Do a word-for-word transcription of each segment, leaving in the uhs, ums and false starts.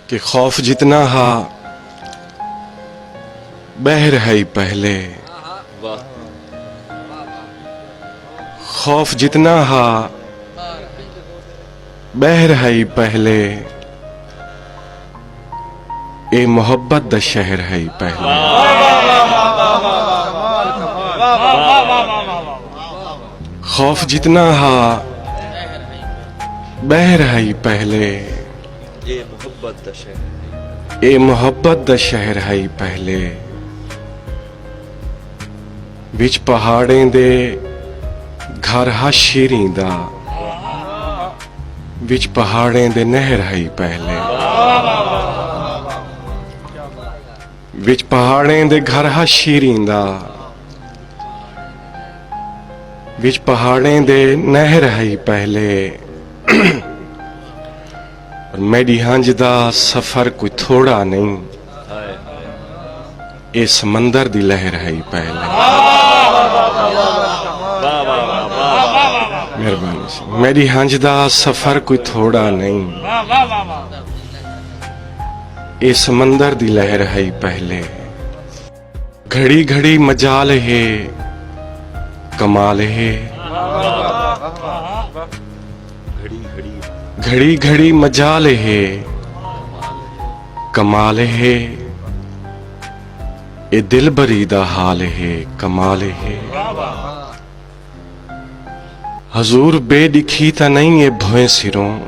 کہ خوف جتنا ہا، بحر ہئی پہلے۔ خوف جتنا ہا، بحر ہئی پہلے۔ اے محبت دا شہر ہئی پہلے۔ خوف جتنا ہا، بحر ہئی پہلے۔ اے محبت دا شہر ہئی۔ اے محبت دا شہر ہئی پہلے۔ وچ پہاڑیں دے گھر ہا شیریں دا۔ وچ پہاڑیں دے نہر ہئی پہلے۔ وچ پہاڑیں دے گھر ہا شیریں دا۔ وچ پہاڑیں دے نہر ہئی پہلے۔ اور میݙی ہنج دا سفر کوئی تھوڑا نہیں۔ اے سمندر دی لہر ہئی پہلے۔ مہربانی سی۔ میݙی ہنج دا سفر کوئی تھوڑا نہیں۔ اے سمندر دی لہر ہئی پہلے۔ گھڑی گھڑی مجال ہے، کمال ہے۔ گھڑی گھڑی مجال ہے، کمال ہے۔ اے دلبری دا حال ہے، کمال ہے۔ حضور بے ݙکھی تاں نئیں اے بھوئیں سروں،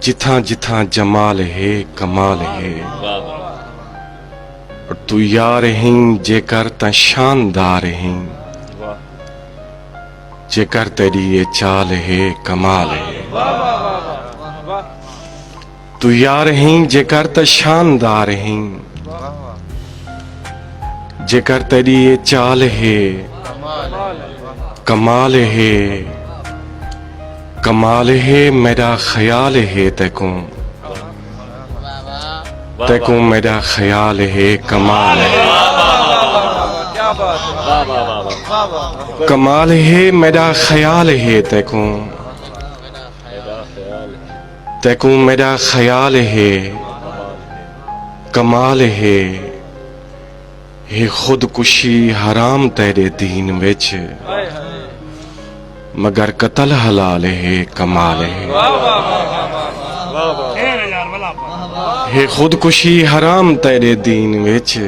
جتھاں جتھاں جمال ہے، کمال ہے۔ اور توں یار ہیں جیکر تاں شاندار ہیں، جیکر تیݙی اے چال ہے، کمال ہے۔ توں یار ہیں جیکر تاں شاندار ہیں، جیکر تیݙی اے چال ہے، کمال ہے۔ کمال ہے، میݙا خیال ہے تیکوں، تیکوں میݙا خیال ہے، کمال ہے۔ کمال ہے، میݙا خیال ہے تیکوں، تیکوں میݙا خیال ہے، کمال ہے۔ ہے خودکشی حرام تیݙے دین وچ، مگر قتل حلال ہے، کمال ہے۔ ہے خودکشی حرام تیݙے دین وچ،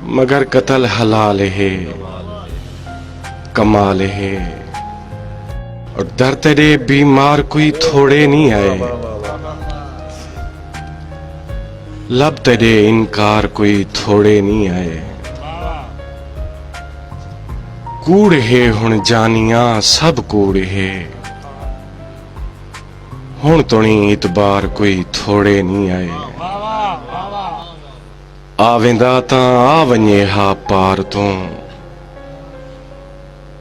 مگر قتل حلال ہے، کمال ہے۔ اور در تیݙے بیمار کوئی تھوڑے نہیں آئے، لب تیݙے انکار کوئی تھوڑے نہیں آئے۔ کوڑ ہے ہݨ جانیاں سب کوڑ ہے، ہݨ توڑیں اعتبار کوئی تھوڑے نہیں آئے۔ آ ویندا تاں آ ونڄے ہا پار توں،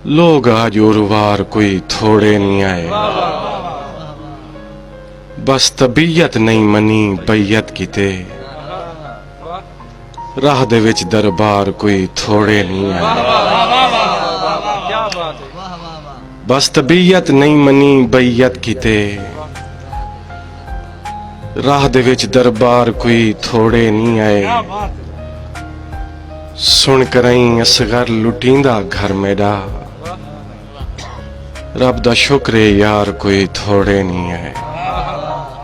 لوگ اڄ اروار کوئی تھوڑے نہیں آئے۔ بس طبیعت نہیں منی بیعت کیتے، راہ دے وچ دربار کوئی تھوڑے نہیں آئے۔ بس طبیعت نہیں منی بیعت کیتے، راہ دے وچ دربار کوئی تھوڑے نہیں آئے۔ سݨ کرائیں اصغر لٹیندا گھر میݙا، رب دا شکر ہے یار کوئی تھوڑے نہیں آئے۔